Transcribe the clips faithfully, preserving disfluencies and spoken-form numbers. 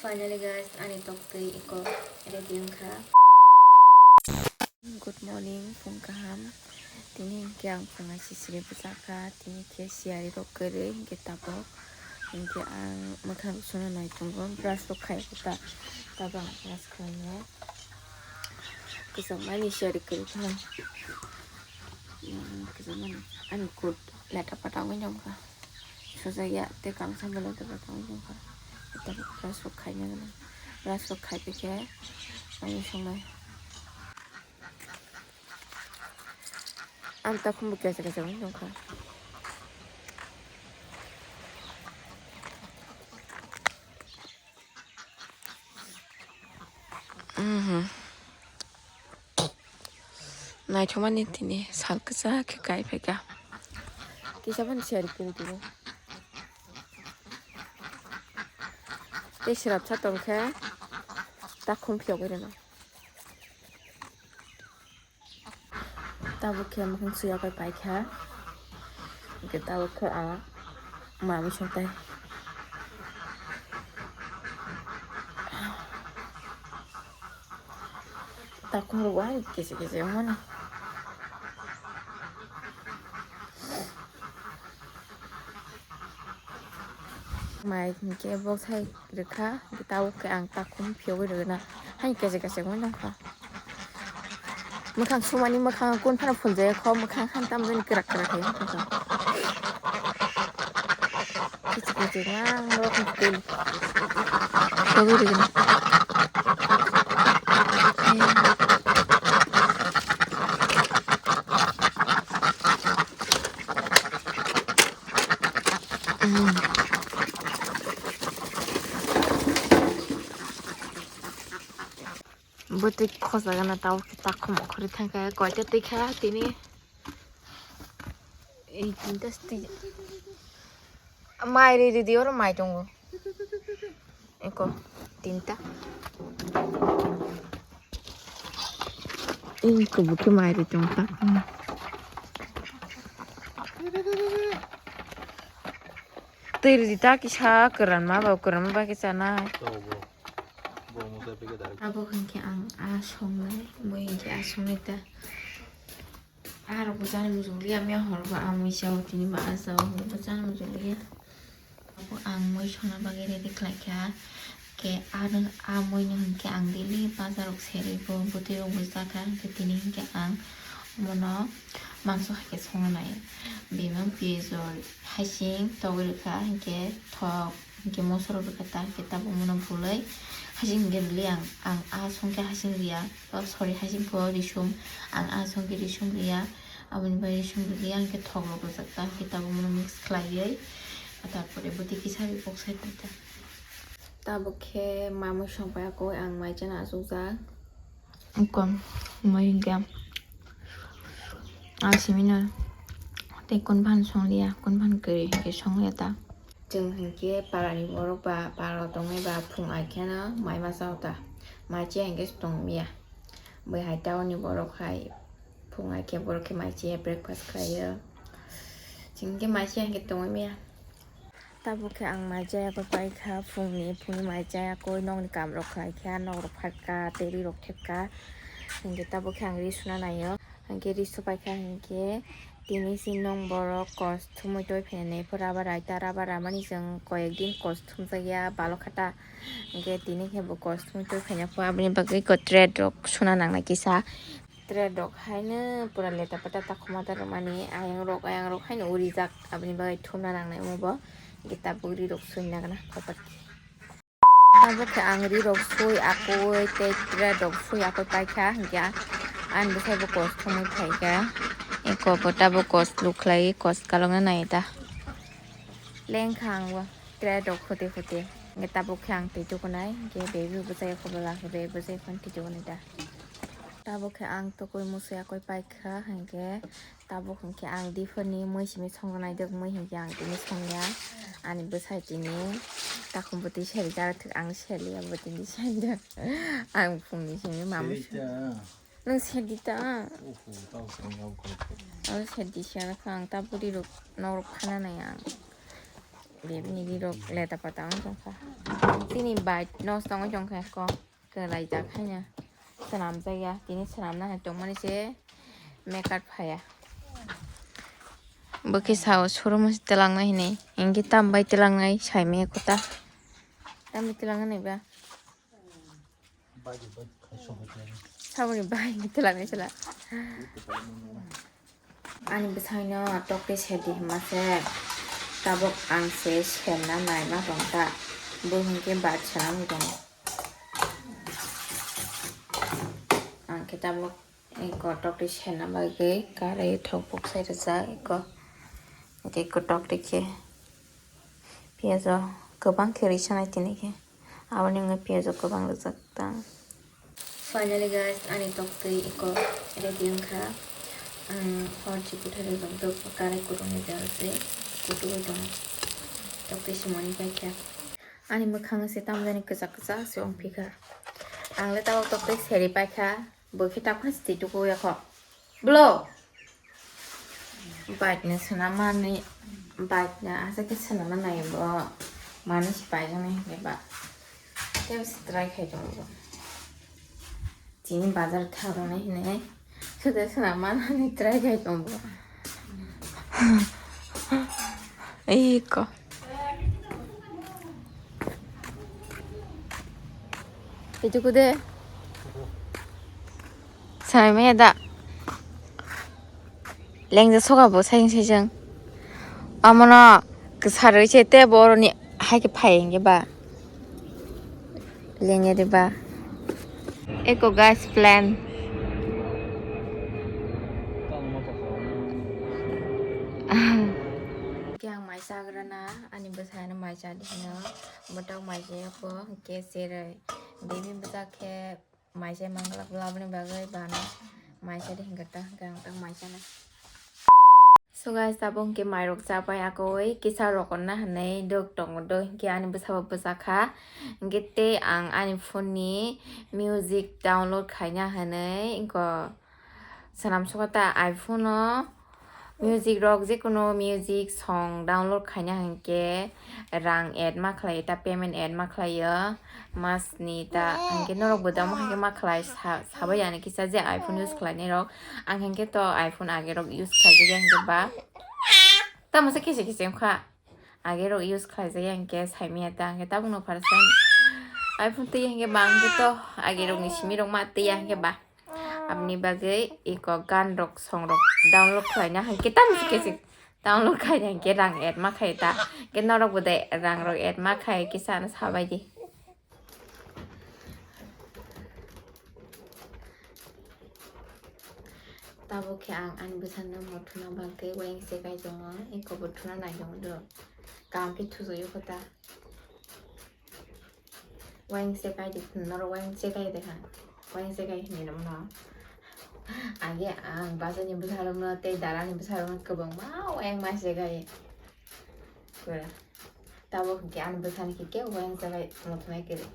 Finally guys, ani toktwi eko ready wngkha. Good morning, phung kaham. Tini hwnkhe ang phunga sisiri bwchakha, tini khe siyari rok kwrwi hwnkhe tabuk. Hwnkhe ang mwkhang suna nai tongo, brush rok khai ta, tabuk ang brush khlainai. Kwchangmani siyari kwrwi kha. Kwchangmani ani kut leta pata wngwi tongkha. Sujak ya tei kamsa belai kwbangma tongwi tongkha. Tei brush rok khaina gwnang. Brush rok khai paikhe ani songnai. Ang takhumbo kesa kesa wngwi tongkha. Mhm. Naithokmani tini sal kwchak khe kai phaikha. Kisa phano siyari kwrwi tini. Tei swrapsa tongkhe takhum phiyogwi rwno. Tabuk khe mukhang suya pai paikha. Hwnkhe tabuk khe ang mamwi songtai. Takhum rok wahai kisa kisa wngmani. Mai hwnkhe boksai rwkha, tabuk khe ang takhum phiyogwi rwgwna. Hai kesa kesa wngwi tongkha. Mwkhang sumani mwkhang kun phano phunjaya kho, mwkhang han tamjani kwrak kwrak hai wngkha. Kichik kichik nang rok tei phiyogwi rwgwna. Bwtwi khojagana tabuk khe takhum khorwi thangkhe koita twi kha tini. Ei tinta sti mai ri ri di oro mai tongo. Eko tinta. Eko bukhe mai ri tong ta. Twi ri di ta kisa kwran ma ba kwran ma ba kisa na. Abo hwnkhe ang a songnai, mui hwnkhe a songnai ta. Arok bo chana muchung liya, mia hor ba amui sao, tini ba a sao, hor bo chana muchung liya. Abo ang mui songna bagwi ready khlai kha. Khe ano a mui no hwnkhe ang daily bazar rok serwi bo, bwtwi rok bo cha kha, hwnkhe tini hwnkhe ang bono mangso hai khe songna nai. Bemang piyaj rok hasing togwi rwkha, hwnkhe thok, hwnkhe moso rok rwkha ta, hwnkhe tabuk bono bwlwi hasing hwnkhe rwli ang, ang a songkhe hasing riya. Oh, sorry, hasing pho risum. Ang a songkhe risum riya. Aboni bai risum riya, hwnkhe thok rok rwjak ta, hwnkhe tabuk bono mix khlaiwi. Tarpore bwtwi kisa ri kok side ta. Tabuk khe mamui song pai akoi ang mai chana achukjak. Kon, mai hwnkhe. A simino. Tei kon phan song liya, kon phan kwrwi hwnkhe song liya ta. Chwng hinkhe parani borok ba, para o tongnai ba, phung ai kheno mai ma cha o ta. Mai chaya hinkhe tong mia. Bai hai town ni borok hai phung ai khe borok khe mai chaya breakfast khlai o. Chwng hinkhe mai chaya hinkhe tong mia. Tabuk khe ang mai chaya koi pai kha phung ni, phung ni mai chaya koi nok ni kam rok khlai kha, nok rok phar kha, tei ri rok thep kha. Hinkhe tabuk khe ang ri suna nai o. Hinkhe ri su pai kha hinkhe tini si nong borok kos thumui toi phainai pho rubber rai ta, rubber ramani chwng koyek din kos thumjak ya balok kha ta. Hinkhe tini khe bo kos thumui toi phaina pho aboni bagwi ko thread rok suna nangnai kisa. Thread rok haino pura leta pata ta khoma ta rwmani ayang rok, ayang rok haino urijak aboni bagwi thumna nangnai omo bo. Hinkhe tabuk ri rok sui nagana kotor khe. Tabuk khe ang ri rok sui akui tei thread rok sui akui pai kha, hinkhe ani bwsai bo kos thumui phai kha. Eko bo tabuk kos luk khlai kos kalokna nai ta. Leng kha ang bo thread rok khote khote. Hinkhe tabuk khe ang twi tukunai, hinkhe baby bwsai khe bo la khe baby bwsai phano twi tukunai ta. Tabuk khe ang tukui musui akui pai kha, hinkhe Tabuk hinkhe ang diphirni mui simi songna naidok, mui hinkhe ang tini songya. Ani bwsai tini takhum bwtwi seri jaga thwk ang seliya bwtwini sendok. Ang phungni simi mamu song. Nwng sedi ta? Oho, tao song ya ko. Ang sedi siya kha ang ta bwrwi rok norok khana nai ang. Bebini rirok leta pata wng tongkha. Chini bike nosto wngwi tongkha eko. Kwlaijak haino swnamjakya, tini swnamna hai tongmani se makeup phaiya. Bo khe sao showroom o se twlangnai hinwi, hinkhe tambai twlangnai saimanya kota. Tambai twlangnai ba? Saboni bai twlangnai sala. Ani bwsaino tokti sedi hwnma se tabuk ang se serna naima tongkha. Bo hinkhe bat swnamwi tongo. Ang khe tabuk eko tokti serna bagwi karai thok buksai rijak eko. Eko tokti khe piyajo kwbang khe risanai tini khe. Aboni wngwi piyajo kwbang rijak tang. Finally guys, ani toktwi eko ready wngkha. Ang hor chikutha rijak dok karai kutung ni jagase kutung tongo. Toktwi simoni paikha. Ani mwkhang se tamjani kwchak kwchak se wngphikha. Ang le tabuk toktwi seri paikha. Bo khe takhwna se tuku yakho. Blo! Bike ni swnam manwi, bike ni aswk khe swnamna nai bo manwi se paijak nai hinwi ba. Tei se try khai tongo bo. Chini bazar thang rwnai hinwi suda swnam manwi try khai tongo bo. Iko. Itu kude. Sai maya da. Lengja soka bo saijeng saijeng. Amono kwsarwi se te boroni hai khe phai hwnkhe ba. Lengya de ba. Eko guys plan. Khe ang mai chagrana, ani bwsai ano mai cha di hino. Botok mai chaya kho, hwnkhe cherwi. Baby bwsa khe mai chai manglak, aboni bagwi bana mai cha di hwnkhe ta, hwnkhe ang ta mai chanai. So guys, tabuk hwnkhe mairok chapai akoi kisa rokonna hinwi dok tongo do, hwnkhe ani bwsabo bwchakha. Hwnkhe tei ang ani phone ni music download khaina hinwi, wngkha swnam sokha ta iPhone o. Music rok, jekunu music song download khaina hinkhe rang add ma khlai, ta payment add ma khlaio, mas ni ta hinkhe norok bo tamo hai khe ma khlai sa-, sabai yani kisa je iPhone use khlainai rok. Ang hinkhe to iPhone age rok use khlaijak ya hinkhe ba tamo se kisa kisa wngkha, age rok use khlaijak ya hinkhe saimanya ta hinkhe tabuk no first time iPhone twi hinkhe ba ang hinkhe to age rok ni simi rok ma twi ya hinkhe ba. Aboni bagwi eko gan rok, song rok download khlaina hai khe tamo se khe se download khaina hinkhe rang add ma khai ta. Hinkhe norok bo de rang rok add ma khai kisa ano sabai di. Tabuk khe ang ani bwsano mo thuna bagwi uaing se kai tongo, eko bo thuna nai tongo do. Kaham khe thujaio kho ta. Uaing se kai di, norok uaing se kai de ha. Uaing se kai hinwi rwmano. Age ang bazar ni bwsarokno tei dara ni bwsarokno kwbangma uaing ma se kai. Pura. Tabuk hwnkhe ani bwsani khe kebo uaing se kai muthunai kwrwi.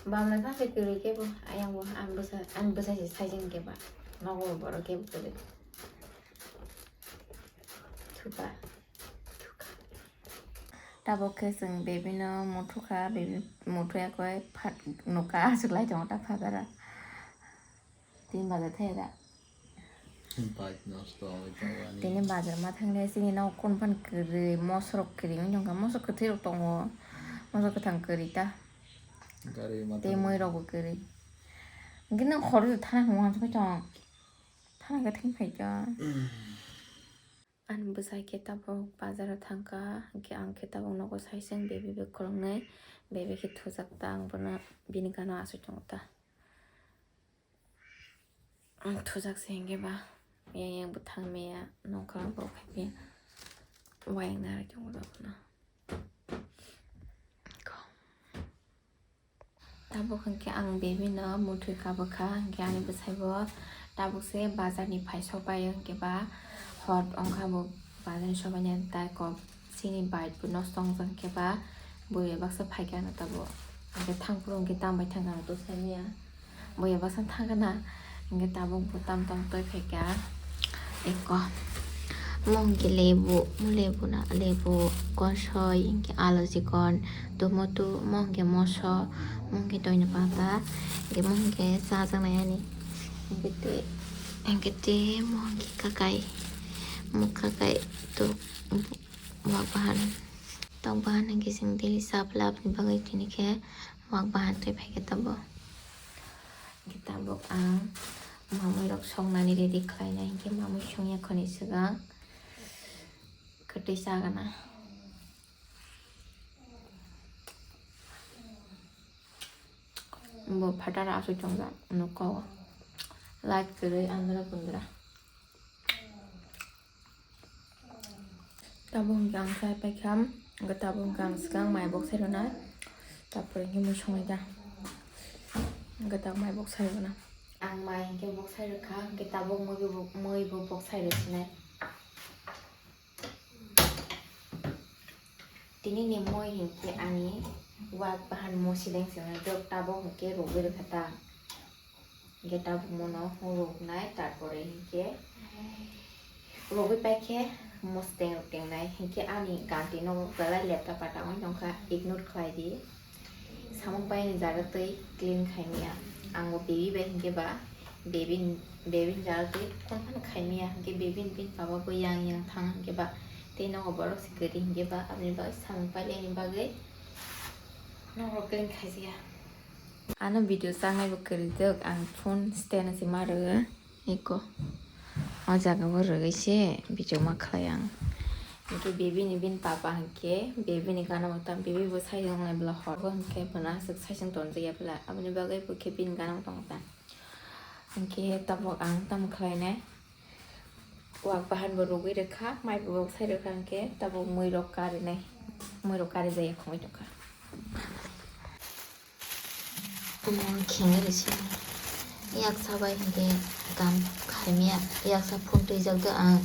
Bamlai phano se kwrwi kebo, ayang bo ani bwsa, ani bwsa se saijak khe ba. Nogo bo borok kebo kwrwi. Thupa. Tabuk khe chwng baby no muthukha, baby muthuya khe phat nukha, aswk lai tongo ta phagara. Tini bazar thaya da? Bike nosto wngwi tongo ani. Tini bazar ma thangle chini nok kun phan kwrwi, mosok rok kwrwi wngwi tongkha, mosok kwthwi rok tongo, mosok kwthang kwrwi ta. Gari ma tei thango. Moi rok bo kwrwi. Hwnkhe nwng khoroksa thana hwnwi uansukgwi tong. Thana khe thang phaikha. Ani bwsai khe tabuk bazaro thangkha, hinkhe ang khe tabuk nogo saiseng baby bag khuluknwi, baby khe thujak ta, ang bono bini gana aswk tongo ta. Ang thujak se hinkhe ba, yang yang bwthang meya nongkhorang borok hai phiya, uaing narwk tongo bono. Tabuk hinkhe ang baby no muthwi kabukha, hinkhe ani bwsai bo tabuk se bazar ni phai sok bai o, hinkhe ba hor wngkha bo bazar ni sok bai nai tai kok chini bike bo nosto wngjak, hinkhe ba buya baksa phaikha ano tabuk, hinkhe thang phuru hinkhe tamo bai thangkha ano to saimanya, buya baksa thangkha na, hinkhe tabuk bo tam tam toi phaikha eko. Mo hwnkhe lebu, mo lebu na, lebu kosoi, hwnkhe alu chikon, tomato, mo hwnkhe moso, mo hwnkhe doina pata, hwnkhe mo hwnkhe chajaknai ani. Hwnkhe tei, hwnkhe tei mo hwnkhe kakai, mo kakai tok, wak bahan, tok bahan hwnkhe chwng daily chapla aboni bagwi tini khe wak bahan twi phaikhe tabuk. Hwnkhe tabuk ang mamui rok songnani ready khlainai, hwnkhe mamui songya khoni swkang kwtwi chagana. Bo phataro aswk tongjak nokao. Light kwrwi andra kundra. Tabuk hwnkhe ang chai paikha, hwnkhe tabuk hwnkhe ang swkang mai boksai rwnai, tarpore hwnkhe mui songnai da, hwnkhe tabuk mai boksai rwna. Ang mai hwnkhe boksai rwkha, hwnkhe tabuk mui bo, mui bo boksai rwsinai. Tini ni moi hinkhe ani wak bahan mosideng swngnai, jok tabok hinkhe rogwi rwkha ta. Hinkhe tabuk mono roknai, tarpore hinkhe rogwi paikhe mosideng rok tengnai. Hinkhe ani ganti no belai lepta pata wng tongkha, ignore khlai di. Samung paini jaga twi clean khaimaya. Ang bo baby bai hinkhe ba baby ni, baby ni jaga twi phone phano khaimaya. Hinkhe baby ni bini papa bo yang yang thang hinkhe ba tei nogo borok se kwrwi hinkhe ba aboni bagwi samung pailai ni bagwi nogo clean khaijaya. Ano video changnai bo kwrwi dok, ang phone stand se ma rwgo. Eko. O jaga o rwgwi se bichuk ma khlai ang. Hinkhe baby ni bini papa hinkhe baby ni gana bo tam, baby bo sai wngnai bwla hor. Bo hinkhe bwna aswk sai chwng tonjak ya bwla. Aboni bagwi bo khe bini gana bo tongo ta. Hinkhe tabuk ang tamo khlai nai. Wak bahan bo rwgwi rwkha, mai bo sai rwkha hinkhe tabuk mui rok kari nai. Mui rok kari jaya khongwi tongkha. Omo khengwi rwsini. Yaksa bai hinkhe kam khaimya, yaksa phone twijak do ang.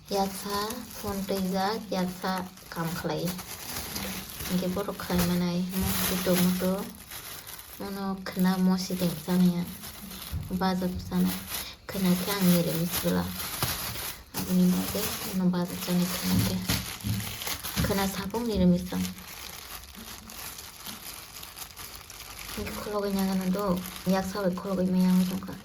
Yaksa phone twijak, yaksa kam khlai. Hinkhe borok khlai manai, mo moto moto. Mono khwna mosideng chanai ang. Bajak chanai. Khwna khe ang niramis bwla. Aboni bagwi mono bajak chanai khwna khe. Khwna sapung niramis chang. Hinkhe khologwi nangano do, yaksa bai khologwi maya wng tongkha.